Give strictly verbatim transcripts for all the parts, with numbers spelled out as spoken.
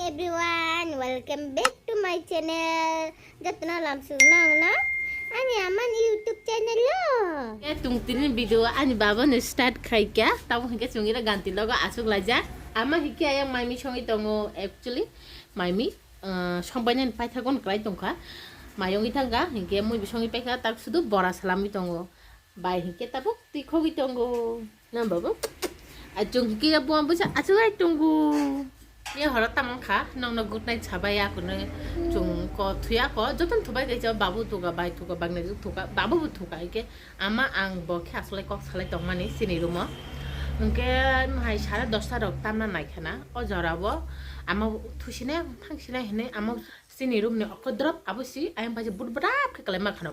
Everyone, welcome back to my channel. Jotono lamsuk nong no ani aman YouTube channel lo. Ke tung tini video ani baba no start khai kya. Tamo hingke chungira ganti logo asuk laja. Ama hingke ayang maimi songi tongo actually. Maimi, uh, songbainani paithagon kwlai tongkha. Mayongi thangka hingke mui bisongi paikha tak sudu bora salami tongo. Bai hingke tabuk tikhogwi tongo. Na babu? Achung hingke ya buang busa achung ai tongo. Ye horo tamang kha, nong no good night sabai ya kuno chung ko thuya ko, joton thubai kai cha babu thuka bai thuka bang ne thuka, babu bu thuka hingke ama ang bo khe asolai kok salai tong mani sini room o. Hingke hai sara dosta rok tamna nai khana, o jora bo ama thusine thangsine hine ama sini room ni oko drop abo si ayang bai but badap khe kalai ma khana.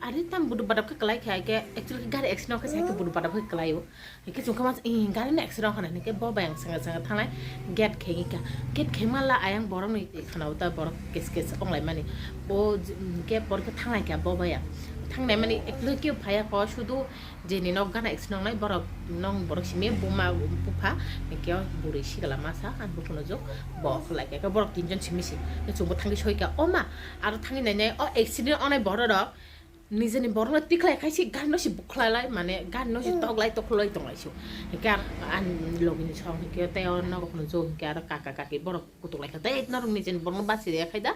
Ari tam budu badap khe kalai khe, ai khe actually gari accident khe sai khe budu badap khe kalai o. Hingke chwng khe mas, "Ih, gari ni accident khana," hingke bo bai ang sanga sanga thanglai gate khe hingka. Gate khe mala ayang borok ni khana uta borok kes kes onglai mani. Bo j-, hingke por khe thanglai kha bo bai ang. Thangnai mani actually khe phaya ko sudu jeni nok gana accident onglai borok nong borok simi buma bupha hingke o bwrwi sikala masa ang buphano jok bo khlai kha borok tinjon simi si. Chwng bo thangwi soi kha o ma aro thangwi nai nai o accident ongnai borok rok. Nijeni borokno tikhlai khaisi gari no si bukhlai lai, mane gari no si toklai toklai tonglai si. Hingke ang, ang logini song hingke tei o nogo phano jo hingke aro kaka kaki borok kutuk lai kha. Tei norok nijeni borokno basi ya khai da,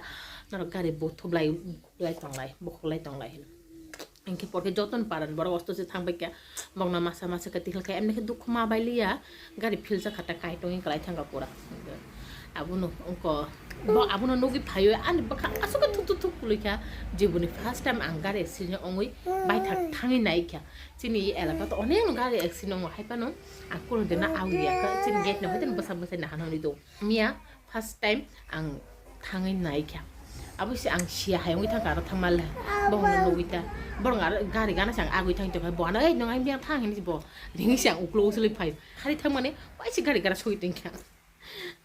norok gari buthublai, bukhuklai tonglai, bukhuklai tonglai hino. Hingke porke joton paran borok osto se thang bai kha, bongna masa masa khe tikhlai kha, emni khe dukhu ma bai liya, gari philsa kha ta kai tongwi kwlai thang kha pura. Abono wngkha, bo abono nugwi phaiwi ani bwkha aswk thuk thuk thuk kwlwi kha, jiboni first time ang gari accident ongwi baithak thangwi nai kha. Chini elaka to onek no gari accident ongo, hai phano ang kunu dina awi ya kha, chini gate no hai bwsa bwsa naha nani do. Miya first time ang thangwi nai kha. Abo se ang siya hai wngwi thang kha, aro thang mal le. Bo hwnwi nugwi ta. Borok aro gari gana se ang agwi thang tong kha. Bo ano, "Ei, nwng ang biyang thang," hinwi bo ringwi se ang uklo usuli phai. Hari thang mani, waisa gari gana sogwi tong kha.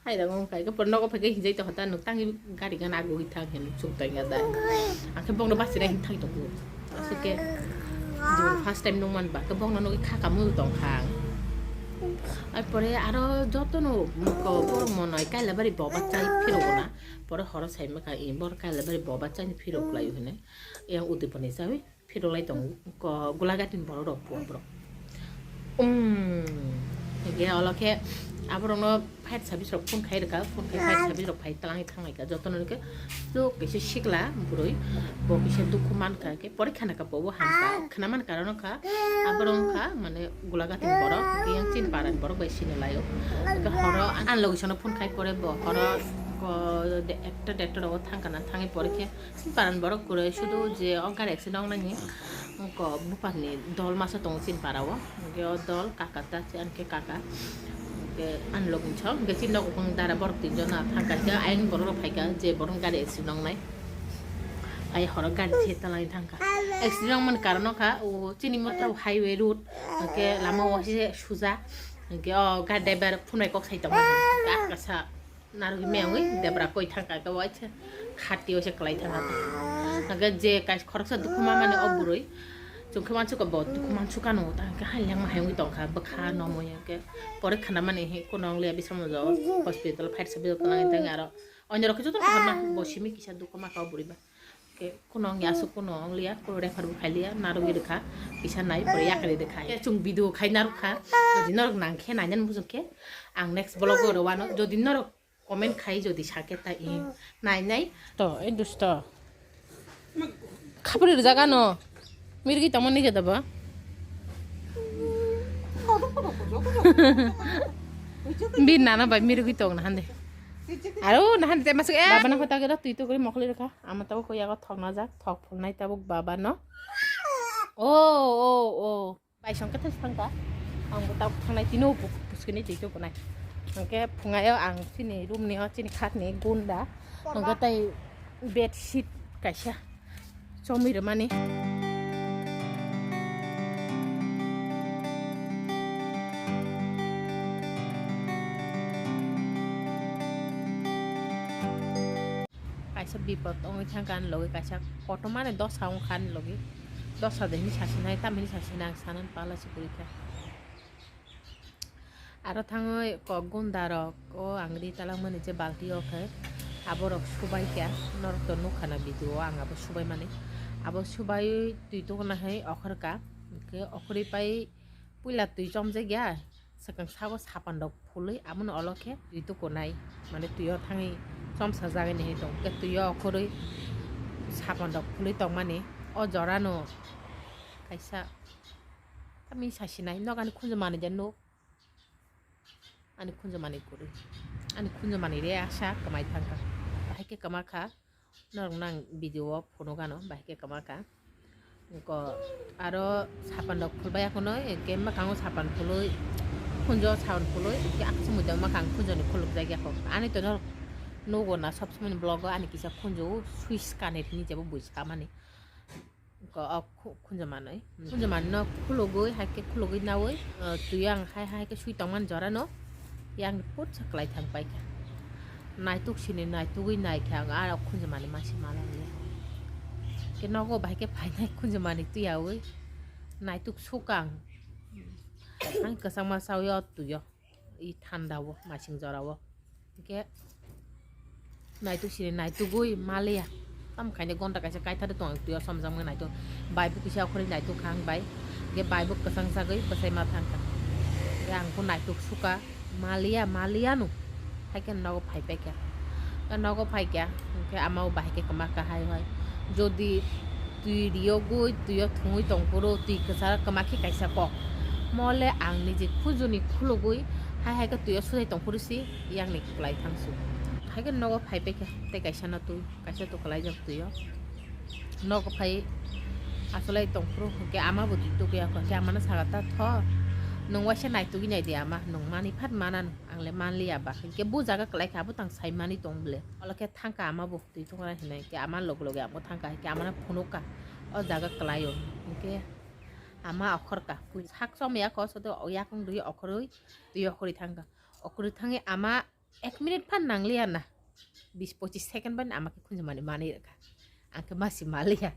Hai da wng khai khe, nogo phai khe hinjai tong kha ta, "Nwng tangwi gari gana agwi thang," hinwi chuk tong kha da. Ang khe bongno bachina hin thang tong kha. Aswk khe jibon first time nung man ba khe bongno nugwi kha kamul tong kha ang. Ar pore aro jotono ko borok monoi Kailabari boba chai phirogona. Pore horo sai ma kha, "Ih, bor Kailabari boba chai phirok lai," hinwi. Yang Udipani chawi phirok lai tong ko Gulagati ni borok rok puwa borok. Um, hingke olo khe aborokno fire service rok phone khai rwkha, phone khai fire service rok phai twlangwi thanglai kha. Jotono hwnkhe tok kaisa sikla bwrwi, bo kisa dukhu mankha, hwnkhe porikha naka bo hamkha, khna mankha aro nokha, aborok wngkha mane Gulagati ni borok, hwnkhe yang chini para ni borok bai sini laio. Hwnkhe horo ang logisano phone khai pore bo horo ko de-, ekta dekta rogo thangkha na, thangwi porikhe. Chini para ni borok kwrwi sudu je o gari accident wngnani wngkha bupharni dol masa tongo chini para o. Hwnkhe o dol kaka ta, hwnkhe kaka. Hwnkhe ani logni song, hwnkhe chini nogo kung dara borok tinjon no thangkha, hwnkhe ayang borok rok phaikha je borok gari accident wngnai. Ai horo gari se talai thangkha. Accident wngmani karon wngkha o chini motro highway road, hwnkhe lama o se suja. Hwnkhe o gari driver phunai kok sai tongo. Kaka sa. Narwgwi mengwi debra koi thangkha, khe waisa khati waisa kwlai thangkha. Hwnkhe je kais khoroksa dukhu mamani o bwrwi, chwng khe wansukha bo dukhu mansukha no, ta hwnkhe hai lengma hai wngwi tongkha bwkha nomwi hwnkhe. Pore khna mani hi kuno wng liya bisamo jo hospital fire service kwlangwi tangwi aro onyorok khe jotono kaham ma bo simi kisa dukhu makha o bwrwi ba. Khe kuno wngya aswk kuno wng liya, kuno refer bo khai liya, narwgwi rwkha, kisa nai pore yakari rwkha. Khe chwng video khai narwkha, jodi norok nang khe nainani muchung khe ang next vlog o rwano, jodi norok comment khai jodi sakhe ta i nai nai. To, ei dusto. Khapri rwjak ano. Mirgi tongma nige daba. Bi nana bai mirgi tong na hande. Aro na hande te masuk, eh. Baba na kota gero tui to gori mokli rwkha. Ama tabo ko yago thok na jak, thok phulnai tabuk baba no. O, o, o. Bai song khe thai thangkha. Ang bo tabuk thangnai tino bu-, buskini twi tukunai. Hwnkhe phungaio ang chini room ni o chini khat ni gunda. Hwnkhe tei bed sheet kaisa chomwi rwmani. Kaisa bipot wngwi thangkha ani logi kaisa kotorma ni dosa wngkha ani logi. Dosa de hinwi sasinai, tamo hinwi sasinai ang sanani pala se kwrwi kha. Aro thangwi kok gunda rok o ang ri talangmani je balti o khe aborok subai kha, norok to nukha na video o ang abo subai mani. Abo subai twi tukuna hai okhor kha, hwnkhe okhorwi pai puila twi chomjak ya, swkang sago sapan rok phului abono olo khe twi tukunai, mane twi o thangwi chomsa jagani hai tong khe twi o okhorwi sapan rok phului tongmani. O jorano kaisa tamni sasinai nok ani khunju manwi de nuk. Ani khunju manwi kwrwi. Ani khunju manwi re asa kwmai thangkha. Bahai khe kwma kha. Norok nang video o phunuk ano bahai khe kwma kha. Ko aro sapan rok phulbai akono, ke makango sapan phului, khunju sapan phului, ke akhe mujang makang khunju ni khuluk jagya kho. Ani to norok nugo na sob somoi ni vlog o ani kisa khunju switch connect ni jebo buji samani. Ko, o khu-, khunju manwi. Khunju manwi no khulugwi, hai khe khulugwi naui, o, twi ang hai, hai khe swi tongmani jora no, yang putsa kwlai thang pai kha. Naituk sini naitugwi nai kha ang, aro khunju manwi masi mala wngya. Khe nogo bahai khe phainai khunju manwi twi aui, naituk sukang. Ang kwchangma saui o twi o. I thanda o, masing jora o. Hingke naituk sini naitugui maliya. Tam khaini gonta kaisa kaithar tong ang twi o somjak nai naituk. Bai bo kisa okhoroi naituk kha ang bai. Hingke bai bo kwchang jagui bwsai ma thang kha. Hingke ang bo naituk suka maliya, maliya no. Haikhe nogo phai pai kha. Nogo phai kha, hingke ama bo bahai khe kwma kha hai hai. Jodi twi riyogwi, twi o thwngwi tong phuru, twi kwcharo kwma khe kaisa kok. Mole ang niji khujuni khulugwi hai hai khe twi o sujai tong phuru si yakni kwlai thang su. Hai khe nogo phai pai kha tei kaisa no twi, kaisa to kwlai jak twi o. Nogo phai asolai tong phuru hwnkhe ama bo twi tugwi ya kho, hwnkhe ama no saka ta tho, nwng waisa naitugwi nai di ama, nwng manwi phat mana no, ang le man liya ba, hwnkhe bo jaga kwlai kha abo tang sai manwi tong bwle. Olo khe thang kha ama bo. Twi thwngna hinwi khe ama log loge amo thang kha, khe amano phunuk kha o jaga kwlai o. Hinkhe ama okhor kha, sak chom ya kho, soto yakung rwi okhorwi twi okhorwi thang kha. Okhorwi thangwi ama ek minute phan nang liya na, bis pochis second bai ama khe khunju mani manwi rwkha. Ang khe masi ma liya.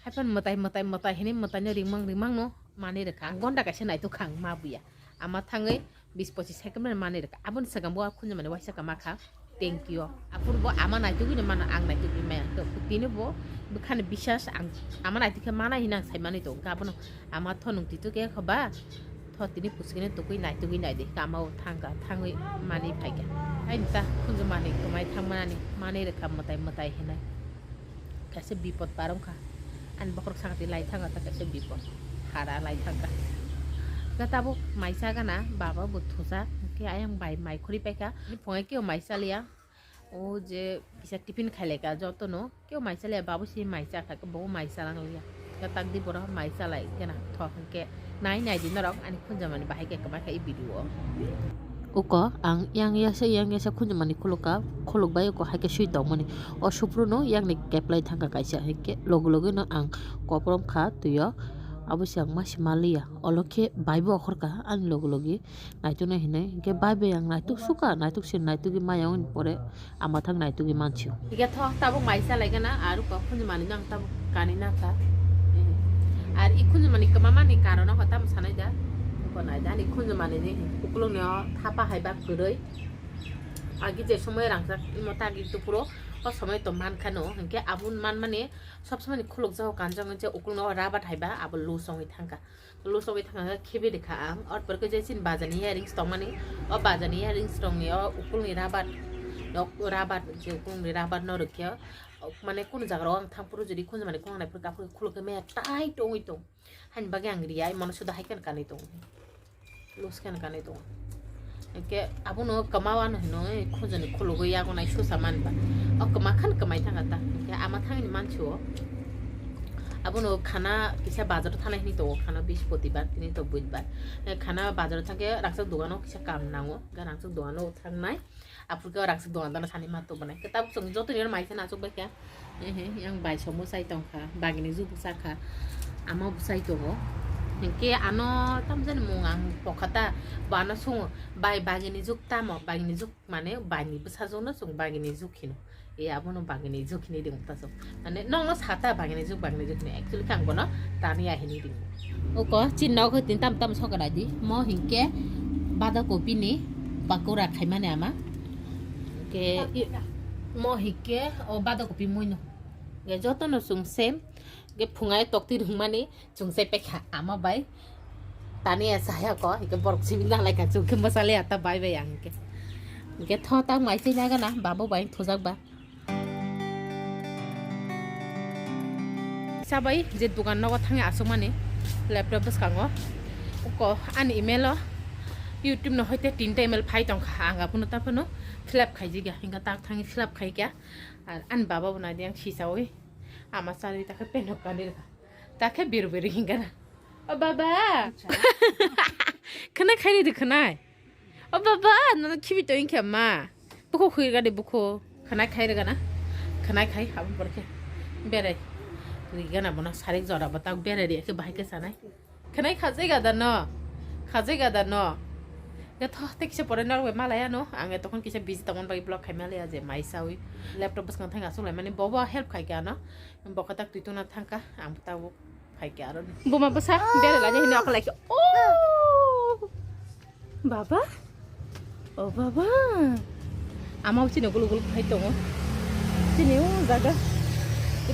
Hai phan mwtai, mwtai, mwtai hinwi mwtai no ringmang, ringmang no manwi rwkha. Ang gonda kaisa naituk kha ang ma buya. Ama thangwi bis pochis second bai manwi rwkha. Aboni swkang bo khunju mani waisa kha ma kha. Thank you. Aphuru bo ama naitugwi no mano, ang naitugwi maya. To tini bo bwkhani bisas ang ama naituk khe mana hina ang sai manwi tongo. Abono ama tho nwng twi tugwi kha ba? Tho tini puchukni tugwi naitugwi nai di. Kama o thang kha, thangwi manwi phai kha. Ai ta khunju mani kwmai thang manani, manwi rwkha mwtai mwtai hinai. Kaisa bipot barong kha. Ani bokhorok sakti lai thang kha, ta kaisa bipot. Hara lai thang kha. Khe tabuk mai cha gana, baba bo thusa. Khe ayang bai mai khuri pai kha. Ani phungai khe mai cha liya. O je kisa tiffin khai lai kha joto no. Khe mai cha liya, baba si mai cha kha, bo mai cha lang liya. Khe tak di borok mai cha lai khe na. Tho hwnkhe nai nai di norok ani khunjamani bahai khe kwma kha i video o. Uko ang yang yasa yang yasa khunjamani khuluk kha, khuluk bai uko hai khe sui tongmani. O supru no yang ni keplai thang kha kaisa, hai khe logi logi no ang koprom kha twi o. Abo se ang ma si ma liya. Olo khe bai bo okhor kha ani logi logi naituk nai hinai. Hinkhe bai bai ang naituk sukha, naituk se naituk maya wngni pore. Ama thang naitugwi mansio. Hingke tho tabuk mai cha lai gana, aro kok khunju manwi no ang tabuk kanwi na kha. Ar i khunju mani kwma mani karon no tamo sanai da. Ko nai da ni khunju mani ni ukulung ni o thapa hai ba kwrwi. Agi je somoi rangchak imo tagi tupuro o somoi to man khano, hingke abun man mani sob somoi ni khuluk jago kanjak je ukulung no rabat hai ba abo loose ongwi thang kha. Loose ongwi thangkha khe khibi rikha ang. Or pore khe je chini bazar ni earrings tongmani, o bazar ni earrings rokni o ukulni rabar, o rabar je ukulni rabar no rwkhe, mane kunu jaga rok ang thang phuru jodi khunju mani khuluk nai phuru aphuru khuluk khe maya tight ongwi tong. Haini bagwi ang riya, imono suda hai khe kanwi tong. Loose khe kanwi tong. Hingke abono kwma wano hino, eh, khunju ni khulugwi yago nai susa manba. O kwma khan kwmai thangkha ta. Hingke ama thangni mansi o. Abono khana kisa bazar o thanai hini tongo, khana Brihaspatibar, tini to Budbar. Eh, khana bazar o thangkhe rangchak dogano kisa kam nango, ga rangchak dogano thangnai. Aphuru khe o rangchak dogan dano sani ma tubunai. Khe tabuk chwng joto ni mai khana achuk bai kha. Ehe, yang bai somo chai tong kha, bagini jug bo cha kha, ama bo chai tongo. Hingke ano tamjani mung ang pokha ta, bo ano sungo, "Bai, bagini jug tamo?" Bagini jug mane baini bwsajwk no chwng bagini jug hino. E abono bagini jug hinwi ringo ta chwng. Mane nokno sa ta bagini jug, bagini jug hinwi. Actually khe ang bono tani ya hinwi ringo. Oko chini nok hwtini tam tam sokra di, mo hingke Bada kopi ni pakora khaimani ama. Ke i-, mo hike o bada kopi mui no. Ke joto no sum sem. Ke phungai tokti rungmani sum se pekha ama bai. Tani asa ya ko, hike borok sibi na lai ka sum ke masale ata bai bai ang ke. Ke tho ta mai se na gana, babu bai thujak ba. Sabai je dukan nogo thangwi asukmani laptop bwskango. Uko ani email o YouTube no hoite tinta email phai tongkha, ang abono taphano fill up khaijigya, hinga tak thangwi fill up khaikya. Ar ani baba bo naidi ang sisawi ama charwi takhe penok kanwi rwkha. Takhe biru biru hinga na. O baba. Khwnai khairi di khwnai. O baba, nono khibi to inkhe ma. Bukho khuirga de bukho. Khwnai khairga na. Khwnai khai habang porkhe. Berai. Riga na bono sarik jora batak berai ri khe bahai khe sanai. Khwnai khajai gada no. Khajai gada no. Ya thoh te kisa pore norok bai malaya no. Ang ya tokhon kisa busy tongmani bagwi vlog khai malaya je mai sawi. Laptop bwskang thang asuk lai mani bobo help khai kha no. Bokha tak twi tuna thangka ang tabuk. Phaikhe aro ni. Buma bwsa bera lani hino akhalai khe. Oh! Baba? Oh, baba. Ama uchino gulu gulu phai tongo. Chini o jaga.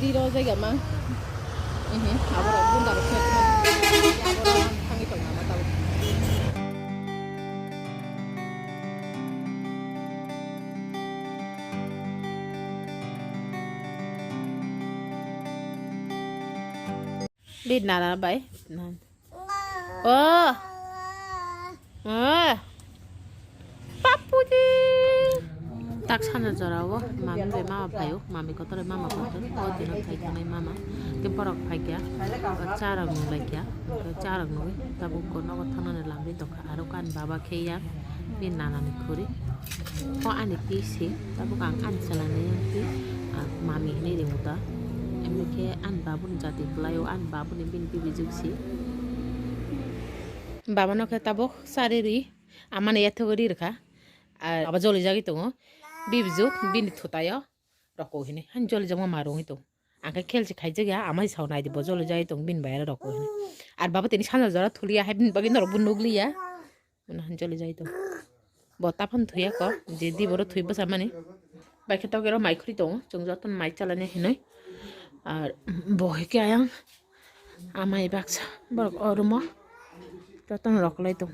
Ri ro jaga ma. Mhm. Abo ro bunda ro khe. Abo ro thangwi tongo ama tabo. Di nana bai. Oh. Oh. Papuji. Tak sana jora o mami bai mama phaio, mami kotor bai mama kotor. O dino phai thanai mama. Ke borok phai kya. Charang nung lai kya. Charang nung. Tabuk ko nogo thangnani lamri tongkha. Aro kan baba khe ya. Bini nanani khuri. O ani pisi, tabuk ang ani chwlaino yang twi, ah, mami hinwi ringo ta. Emni khe ani babuni jati bwlai o, ani babuni bini bibijuk si. Babano khe tabuk sari ri, amani yathogwi ri rwkha. Ah, baba joli jagwi tongo. Bibijuk bini thutaio roko hinwi. Hani joli jakma ma rwngwi tongo. Ang khe khel se khaijak ya, amai sao nai di bo joli jagwi tongo bini bayara roko hinwi. Ar baba tini sanja jora thuliya hai bini bagwi norok bo nukliya. Mane hanjali jai tongo. Bo taphano thwiya kok, je di boro thwi bwsa mani. Bai khe tok ero mai khuri tongo, chwng jotono mai chalani hinwi. Ar bo hai khe ayang amai baksa borok o room o jotono rwklai tongo.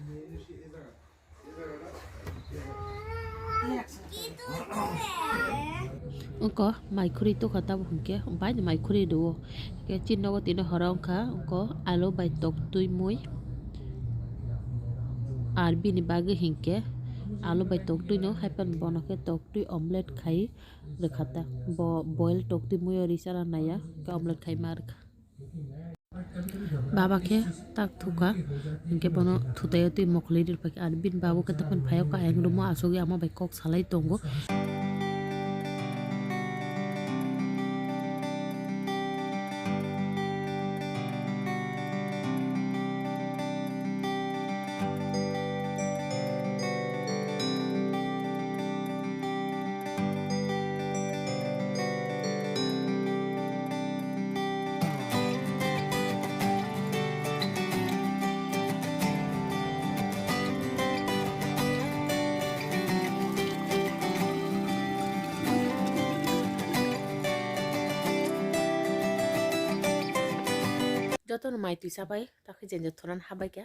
Wngkha mai khuri tokha tabuk hinkhe, bai mai khuri rwo. Khe chini nogo tini horo wngkha, wngkha alu bai toktwi mui. Ar bini bagwi hinkhe alu bai toktwi no, haiphano bono khe toktwi omelette khai rwkha ta. Bo boil toktwi mui o ri chana naiya, khe omelette khai ma rwkha. Baba khe tak thukha, hinkhe bono thutaio twi mokholi rwphaikha, ar bini babu khe tongphani phaio khe ayang room o achugwi ama bai kok salai tongo. Jotono mai twi chabai, takhe jenja thonan habai kha.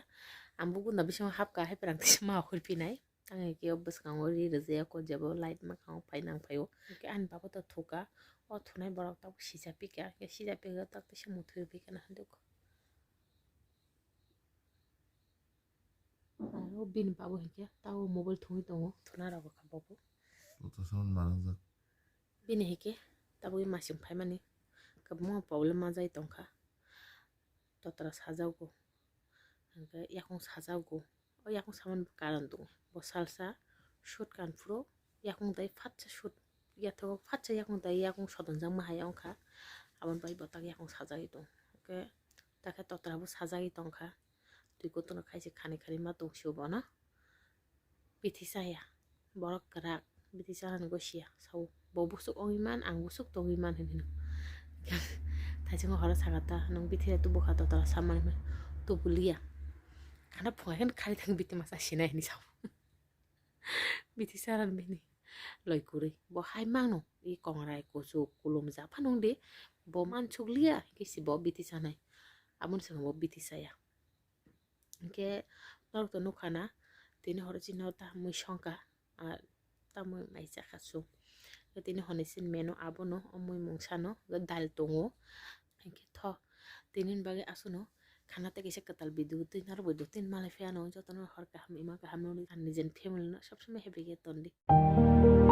Ang bo gunda bisingo hapkha, hai phrang tisa ma hurphinai. Ang khe o bwskango ri rwjaya ko jebo light mwkhango phai nang phaio. Hwnkhe ani baba to thuka. O thunai borok tabuk sija pika. Hwnkhe sija pika tak tisa muthwi rwphi kana handuk. Aro bini baba hwnkhe tabo mobile thungwi tongo. Thuna rwkha bobo. Joto sound manajak. Bini hwnkhe tabuk masing phaimani kwbangma problem manjai tongkha. Totra sajago. Hwnkhe yakung sajago. O yakung samani bo karon tongo. Bo salsa shoot kan phuru yakung dai phatsa shoot, yathago phatsa yakung dai yakung sodonjakma hai wngkha. Aboni bai bo tak yakung sajagwi tongo. Hwnkhe takhe totra bo sajagwi tongkha. Twi kotorno khaise khani khani ma tongsio bono. Bithi chaya. Borok kwrak. Bithi chanani gosiya. Sao. Bo busuk ongwi man, ang busuk tongwi man hinwi no. Thaichungo horo sakha ta, nwng bithi ya tubu kha totra samani hwnwi. Tubu liya. Khana phungai kheno khari thang bithi masa sinai hinwi sao. Biti saran bini loi kwrwi. Bo hai mangno, i kongrai kuchuk kulum ja phano wngdi. Bo mansukliya, hinkhe se bo biti sanai. Aboni swkang bo biti saya. Hinkhe norok to nukha na, tini horo chini o tamwi songkha, ah, tamwi mai chakha chwng. Tini hwnwi chini menu abono, o mui mungsano, dal tongo. Hinkhe tho, tini ni bagwi aswkno khana tei kaisa kwtal video twi narwkbai do, tini malai phiya ano jotono hor kaham, ima kaham, nini nijeni family no sob somoi happy khe tondi.